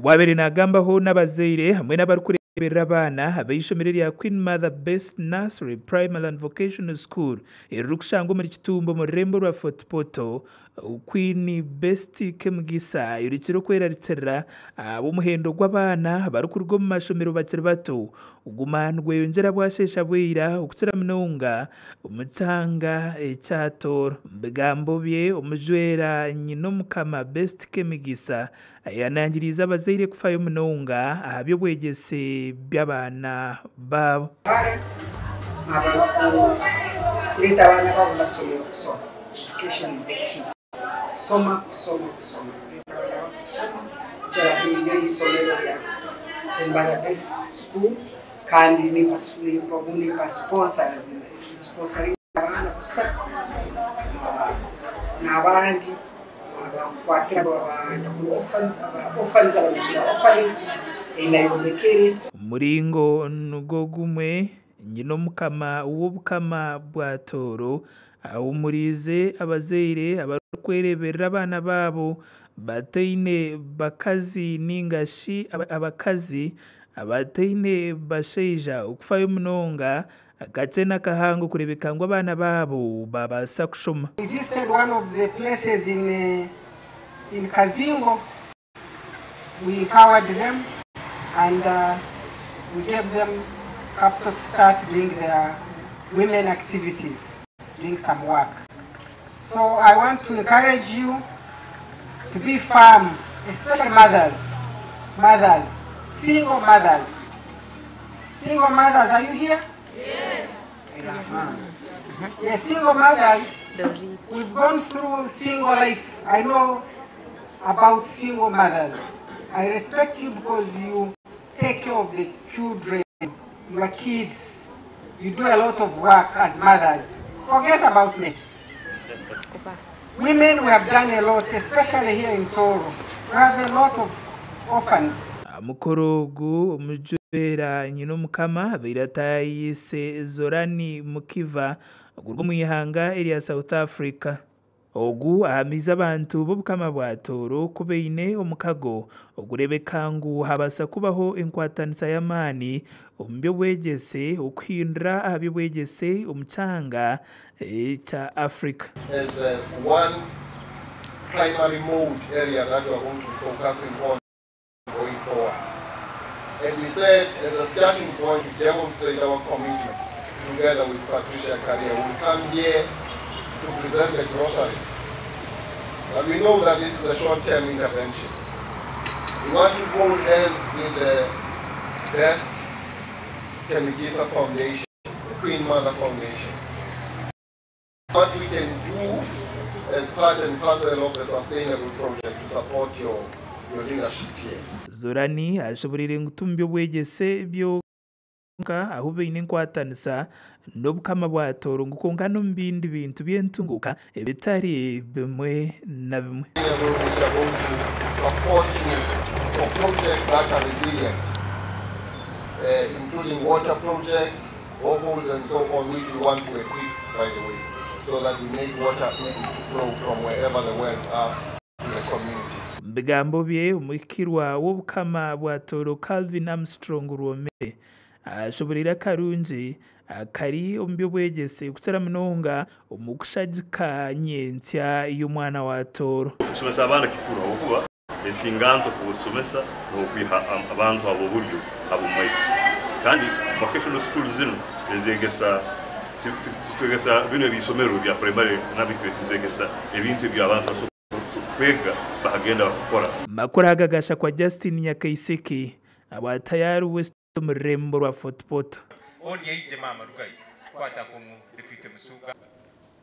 Obu abaire naagambaho n'abazaire hamwe n'abarikureeberera abaana ab'eishomero erya Queen Mother Best Nursery Primary and Vocational School eririkushangwa omuri Kitumba omu rurembo rwa Fort Portal, Queen Best Kemigisa ayorekire okwerarikirira ahabw'omuhendo gw'abaana abarikuruga omu mashomero bakiri bato kuguma nigweyongyera bwasheesha bwira okukira munonga omu kyanga ekya Tooro. Omu bigambo bye, Omujwera Nyinomukama Best Kemigisa ayehanangiriize abazaire kufayo munonga aha by'obwegyese by'abaana baabo. Abahara abarikureeta abaana baabo omu masomero kushoma, education is the key, kushoma, kushoma, kushoma, kureeta abaana baabo kushoma, nikyo bateire eishomero rya Embara Best School kandi nimba sponsoringa abaana kusa n'abandi abakukwatira orphans abanyakuri orphanage ei nayombekere. Omuringo nigwo gumwe, Nyin'Omukama w'Obukama bwa Tooro ahumuriize abazaire abarikwereeberera abaana baabo bataine bakazi nainga shi abakazi abataine bashaija okufayo munonga akakye n'akahango kureebeka ngu abaana baabo baabaasa kushoma. We visited one of the places in in Kazingo, we empowered them and we gave them capital to start doing their women activities, doing some work. So I want to encourage you to be firm, especially mothers, mothers, single mothers. Single mothers, are you here? Yes. Yes, single mothers, we've gone through single life. I know about single mothers. I respect you because you take care of the children, your kids. You do a lot of work as mothers. Forget about me. Women, we have done a lot, especially here in Tooro. We have a lot of orphans. Aha mukoro ogu, Omujwera Nyin'Omukama abaire ataahiise Zolani Mukiva okuruga omu ihanga erya South Africa. Ogu ahamiize abantu b'Obukama bwa Tooro ku baine omukago ogureebeka ngu habaasa kubaho enkwatanisa y'amaani omu by'obwegyese okuhindura aha by'obwegyese omu kyanga ekya Africa. As one primary mode area that we are going to be focusing on going forward. And we said as a starting point to demonstrate our commitment together with Patricia Karia, we'll come here to present the groceries. But we know that this is a short-term intervention. We want to hold hands with the Best Kemigisa Foundation, the Queen Mother Foundation. What we can do as part and parcel of the sustainable project to support your, your leadership here. Zolani ashoboreire ngu ti omu by'obwegyese byonka ahu baine enkwatanisa n'Obukama bwa Tooro ngu kwonka n'omu bindi bintu by'entunguuka ebitari bimwe na bimwe. Which are going to support you for projects that are resilient, including water projects, boreholes and so on, which we want to equip, by the way, so that we make water easy to flow from wherever the wells are to the communities. Omu bigambo bye, omuhikirwa w'Obukama bwa Tooro Calvin Armstrong Rwomire ashoboreire akarungi akari omu by'obwegyese kukira munonga omu kushagika nyentsya y'omwana wa Tooro. Okushomesa abaana kikuru ahabw'okuba ensinganto kusomesa n'okwiha abantu ab'oburyo ab'omu maiso. Kandi vocational schools zinu nizegesa titwegesa binu eby'eisomero bya primary nabyo, nitwegesa ebintu ebi abantu basobola kwega bakagenda bakakora. Amakuru aga gashakwa Justin Nyakaisiki abwa Tayari West omu rurembo rwa Fort Portal. Ondi aije maama rugayo kwata ku deputy Musuga.